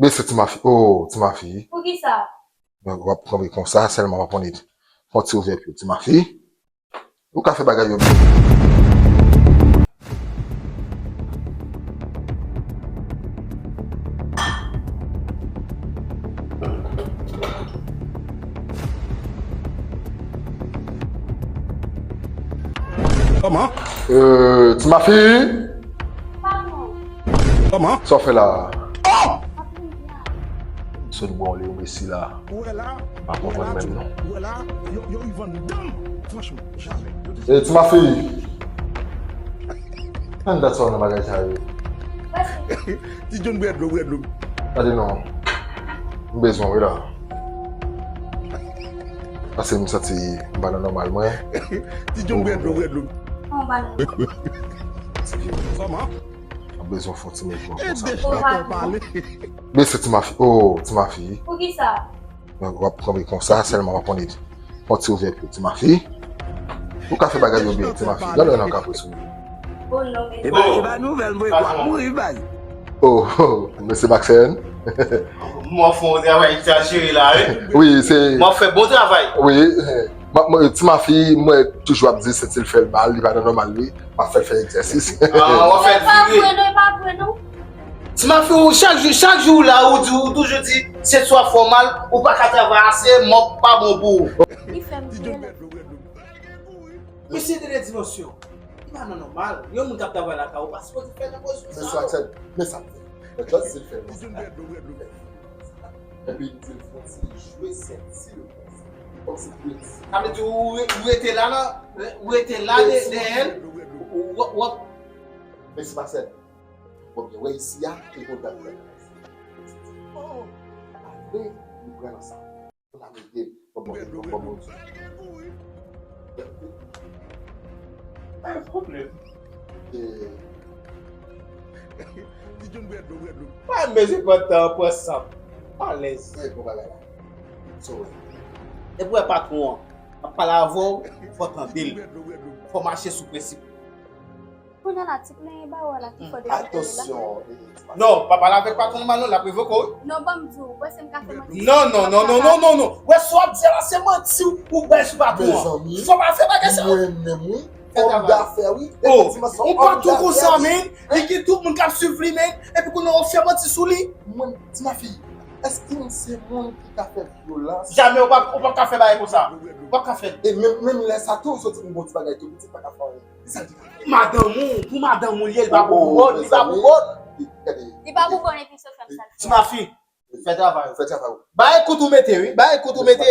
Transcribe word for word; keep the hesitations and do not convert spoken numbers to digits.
Bese Ti Mafi. Oh, Ti Mafi. Poukisa? W ap kanpe konsa, sèlman w ap konn fè yon ti ouvè pye w, Ti Mafi. Ou ka fè bagay yo byen. Kòman? Euh, Ti Mafi? Kòman? Sa w fè la? Sot bon, li ou mesi la. Ou wè la, m pa konprann menm non. Ou wè la, yo, yo, yo vann dan m. Franchman, jamè. E Ti Mafi. Ann dat sa w nan bagay sa yo. Ti John, bwè dlo, bwè dlo. Gade non. M bezwen w wi la. Paske m santi m pa nan nòmal mwen. Ti John, bwè dlo, bwè dlo. Kòman? M bezwen fè yon ti mouvman konsa. Bese Ti Mafi. Oh, Ti Mafi. Poukisa? W ap kanpe konsa, sèlman w ap konn fè yon ti ouvè pye w, Ti Mafi. Ou ka fè bagay yo byen, Ti Mafi. Gade nan kapris ou. Oh non, men. E pa, e pa nouvèl, m voye kwa mouri, baz. Oh, oh, mesye Maxen. Mwen fè yon travay egzajere la, wi. Wi, se. Mwen fè bon travay. Wi. M ap, mwen, Ti Mafi, mwen toujou ap di, se ti l fè l mal, li pa nan nòmal li. M ap fè l fè egzèsis. Ah, w ap fè l vire. E pa vre non, e pa vre non. Ti Mafi, ou chak jou, chak jou ou la, ou di, ou toujou di, se swa fè w mal, ou pa ka travay ase, mòg pa bon pou ou. Li fè m vye. Mesye de ledimansyon. Li pa nan nòmal. Yon moun k ap travay lakay ou pa sipoze fè nan pozisyon sa yo. Men sa l fè. Men just di l fè konsa. Epi di l fè ti jwe senti l konsa. Kòmsi prens. Sa vle di ou re-, ou rete la nan, ou rete la de-, dèyè l. Ou, ou, ou, ou. Men se pa sèl. Bon, byen, wè isi a, e konn dat la. Apre, li pran nan sa. Pou n ap ede, pou bon, pou bon Bondye. Pa gen pwoblèm. Ti John, bwè dlo, bwè dlo. Pa bezwen pran tan, pran san. Alèz. Se bon bagay la. So, wè. Epi wè patwon an ap pale avè w, fò w tande l. Fò w mache sou prensip. Kounye a la, ti plenyen ba w la ki fò depi kounye la. Atansyon, eh, Ti Mafi. Non, pa pale avèk patwon mal non, l ap revoke w, wi. Non, ban m di w, ou panse m ka fè manti? Non, non, non, non, non, non, non. Wè, sa w ap di a la, se manti ou bay sou patwon an. Mezanmi, fò pa fè bagay sa yo. Mwen menm, wi. Fè travay. Fè travay. Òm dafè, wi. Oh, efektivman, se yon òm dafè, wi. Yon patwon konsa, men, li gen tout moun k ap swiv li, men, epi kounye a w fè manti sou li. Mwen, Ti Mafi, èske m se moun ki ka fè vyolans? Jamè, ou p ap, ou p ap ka fè bagay konsa. Ou p ap ka fè l. E menm, menm lè sa tou, ou soti pou bon ti bagay tou piti, pa ka fè anyen. Madanm ou, pou madanm ou li ye, li pa pou bon, li pa pou bon. Li pa pou bon epi se fè m sa l fè. Ti Mafi, fè travay ou. Fè travay ou. Bay kout ou mete, wi, bay kout ou mete.